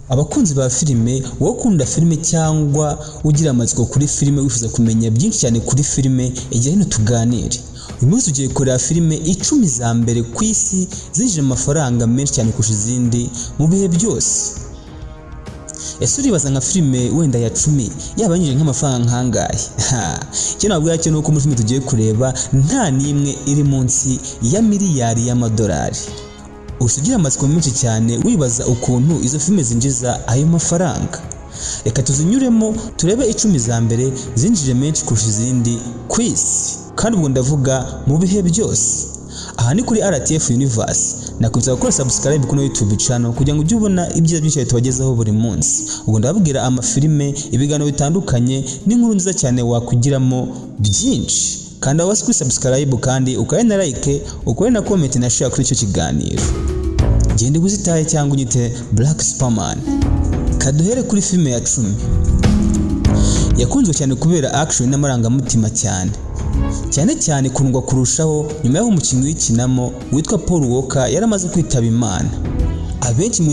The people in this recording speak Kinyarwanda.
Abakunzi ba filime, wowe ukunda filime cyangwa ugira amatsiko kuri filime, wifuza kumenya byinshi cyane kuri filime, igihe hino tuganire. Uyu munsi tugiye kureba filime 10 za mbere ku isi zinjije amafaranga menshi cyane kurusha izindi mu bihe byose. Ese uribaza nka filime wenda ya 10 yaba yinjije nk'amafaranga nkangahe? Icyo nabwira cyo nuko muri filime tugiye kureba nta n'imwe iri munsi ya miliyari y'amadolari. Usigira amatsiko menshi cyane wibaza ukuntu izo filime zinjiza ayo mafaranga. Reka tuzinyuremo turebe 10 za mbere zinjije menshi kurusha izindi ku isi, kandi ubwo ndavuga mu bihe byose. Aha ni kuri RTF Universe. Nakwibutsa gukora subscribe kuri YouTube channel kugira ngo ujye ubona ibyiza byinshi tubagezaho buri munsi. Ubwo ndababwira amafilime, ibiganiro bitandukanye n'inkuru nziza cyane wakwigiramo byinshi. Kanda hasi kuri subscribe kandi ukore na like, ukore na comment na share kuri icyo kiganiro. Genda uzitaye cyangwa unyite Black Superman. Kaduhere kuri filime ya 10. Yakunzwe cyane kubera action n'amarangamutima cyane. Cyane cyane ikundwa kurushaho nyuma y'aho umukinnyi uyikinamo witwa Paul Walker yaramaze kwitaba Imana. Abenshi mu